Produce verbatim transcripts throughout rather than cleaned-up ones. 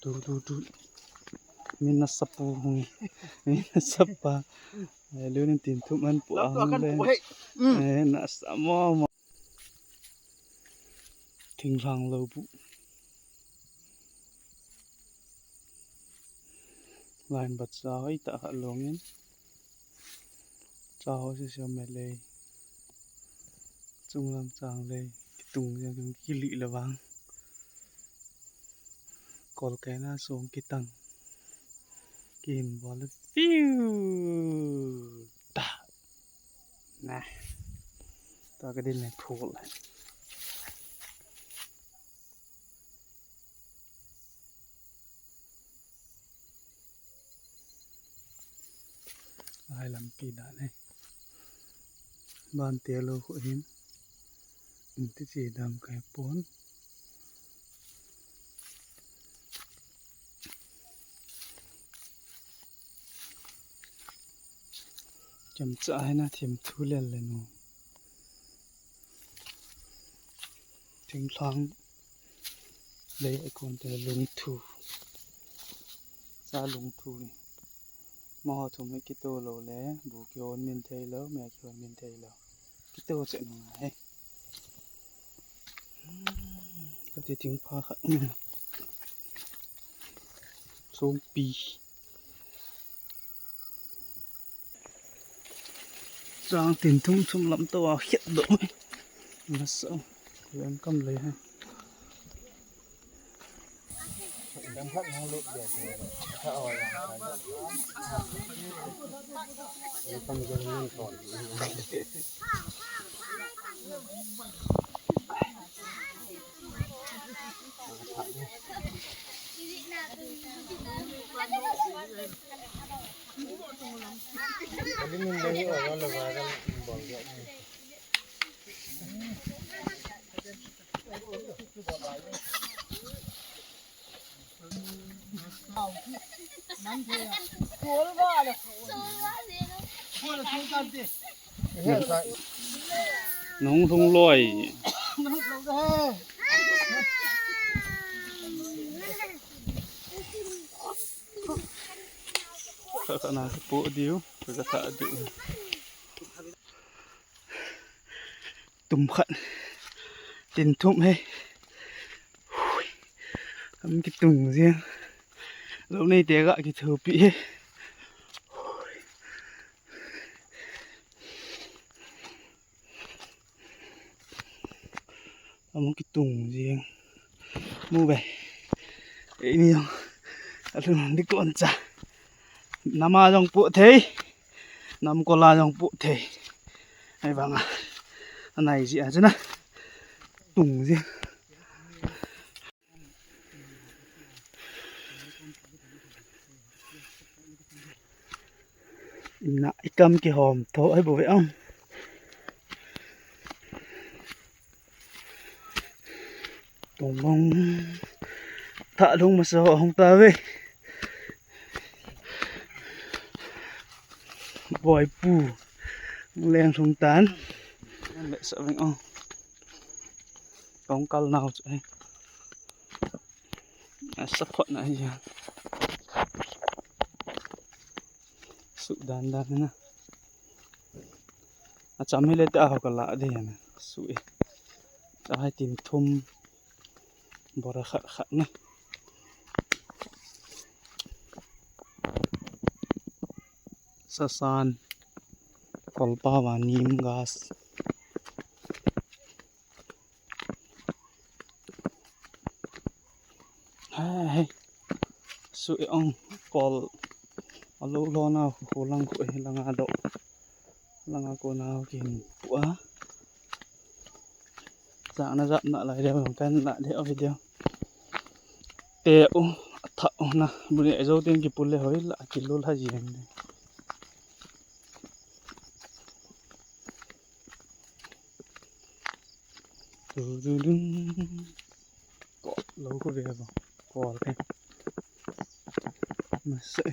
Tu, tu, tu. Min na sapu hung. Min na sapa. Ai, lu nin tin thum an pu a hung le. Eh, na sa mo mo. Thinglhang lou bu. Line bat sa hoi ta kha longin. Cha ho si siam me lei. Chunglam chang lei. Kitung jeng kitung kili le vang. Kol kai na song kitang. Kin bol le fiu. Ta. Na. Ta ka din le phul. Ai lampi dan e. Ban te lou khu hin. Inti chi dam kai pon. Chemcha hai na thim thu lel le nu. Thinglhang lei a kon te lungthu. Cha lungthu. Maho thum hi kito lou le, bu kihon min thei lou, me kihon min thei lou. Kito che nung he. Kati thingpha khat. Songpi. Chang tin thum thum lam to a khet do. Nasa. Lem kam lei he. Nung lung loi. Kha kha na pu diu, kha kha diu. Tum khat. Tin thum he. Hui. Am kitung jeng. Lou nei te ga kithupi he. Hui. Amu kitung jeng. Mu be. Eini jong. Alhun di kon cha. Nama jong pu thei. Nam kola jong pu thei. Ai banga. Anai ji a chuna. Tung jeng. Ina ikam kihom tho ai bo ve ang. Tung bong. Tha lung masa hong ta ve. Boipu. Leng sung tan. Leh sa veng ang. Tong kal nau chu. Asa phot na hi. Su dan dan na. Acham hi le te a ho kala de na. Su e. Cha hai tin thum. Bora khat khat na. Sasan. Kolpa va nim gas. Hai, hai. Su e ong kol. Alo lo na khu lang khu e langa do. Langa ko na kin pua. Sa na jap na lai de kan la de video. Te u tha u na bu ne jo ten ki pul le hoi la ki lo la jeng. Du, du, du. Kol lou ko ve bo. Kol ke. Masa.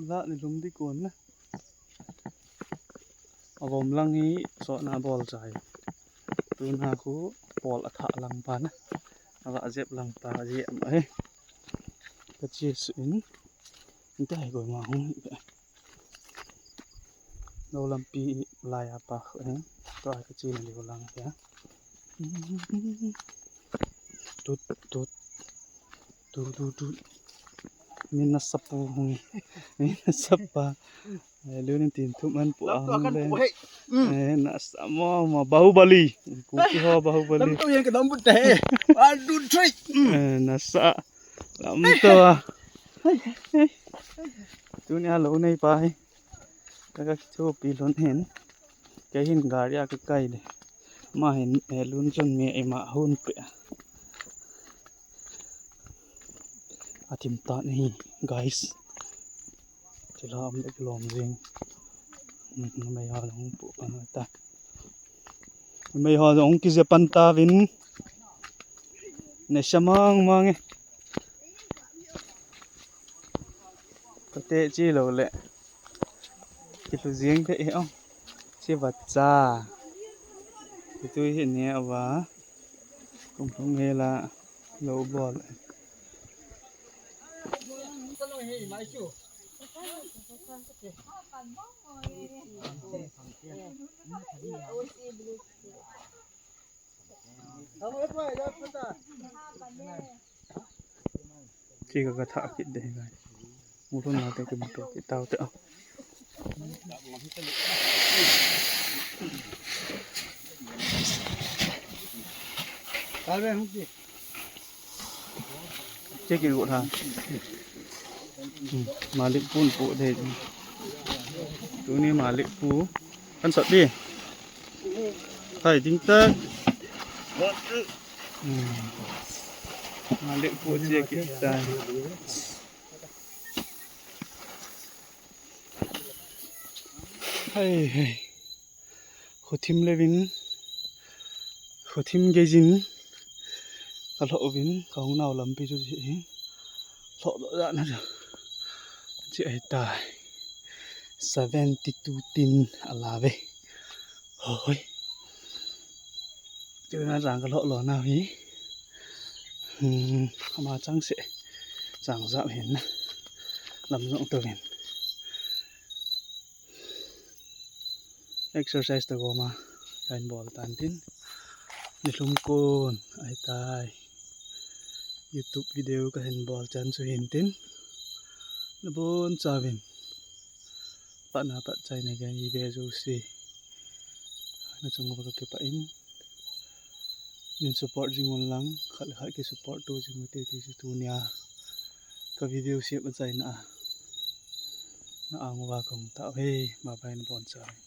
La ni lum di kon na. Avom lang hi so na bol chai. Tuna khu pol atha lang pa na. Ava jep lang pa jep ma he. Ka che su in. Inte hai koi ma hung hi. Lo lampi lai a pa kho he. To ai ka che na liu lang he. Tut, tut. Tut, tut, tut. Min na sapu hung. Min na sapa. Lu nin tin thup man pu a hung le. Eh, na sa mo ma Bahubali. Kuki ho Bahubali. Lam to yan ka dam but he. One, two, three. Eh, na sa. Lam to a. Tuni a lo nei pa hi. Ka ka kithopi lhon hin. Kei hin gari a ka kai le. Ama hin, eh, lun chun mi ima hun pe. A thim ta ni, guys. Chila am le kilom jing. Numei ho jong pu pan ta. Numei ho jong kije pan ta vin. Nasa mang mang e. Kate chi lo le. Kilu jing te e o. Chi vat cha. Kitu hi ne ava. Kum kum he la lo bol. Chi ka ka tha kit de, guys. Mu thun na te ki mu to ki tau te. Che ki gu tha. Hmm, Malik pun pu de. Tuni Malik pu. Kan sat di. Hai, ding tak. Hmm. Malik pu che ki ta. Hai, hai. Khothim levin, khothim geijin, ka lhoh uvin, ka hung nau lampi chu hi, lhoh doh dan a chu. Chi ahi tai. Seventy-two tin a la ve. Hoi. Chu na jang ka lhoh lo nau hi. Hmm, ama chang se. Chang jap hin na. Lam jong to hin. Exercise to goma kahin bol tan tin. Nilhum kon ahi tai. YouTube video kahin bol chan chu hin tin. Nabon chauvin. Patna pat chaina kahin ve jouse. Na chung uva ka kipah in. Nin support jing un lang, khat le khat ki support to jing ute ti chu tunia. Ka video siam a chaina a. Na ang uva kong ta ve, bye bye nabon chauvin.